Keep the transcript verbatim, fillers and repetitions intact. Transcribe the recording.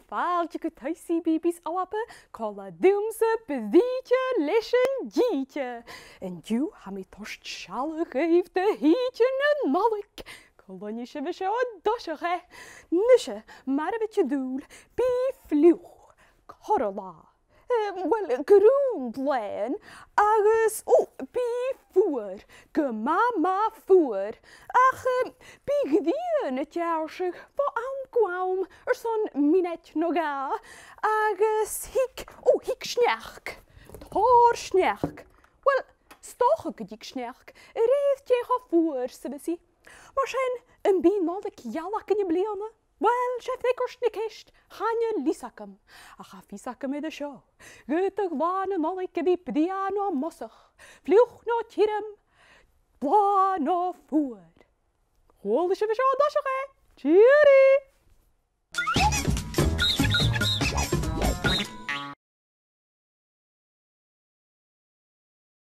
Fàilte gu Taigh CBeebies ALBA, còmhla riumsa, Brìde leis an t-sìde. An-diugh tha mi a' toirt sealladh dhuibh de shìde na Nollaig. Cluinnidh sibh an seo an toiseach e. Nise, mar a bha mi a' dùileachadh, bidh fliuch, corra latha, eh, well, grunn làithean, agus, ò, bidh fuar, gu math, math fuar. Ach, eh, bidh grian a' deàrrsadh bho àm gu àm airson mionaid no dhà, agus thig, ò, thig sneachd. Tòrr sneachd. Well, 's dòcha gun tig sneachd, a rèir dè cho fuar 's a bhios i. Mar sin, am bi Nollaig gheal againn am-bliadhna? Well, 's e freagairt na ceist, chan eil fhios agam. Ach tha fios agam air seo, gun tèid latha na Nollaig a bhith brèagha no mosach, fliuch no tioram, blàth no fuar. Chuala sibh an seo an toiseach e. Tìoraidh!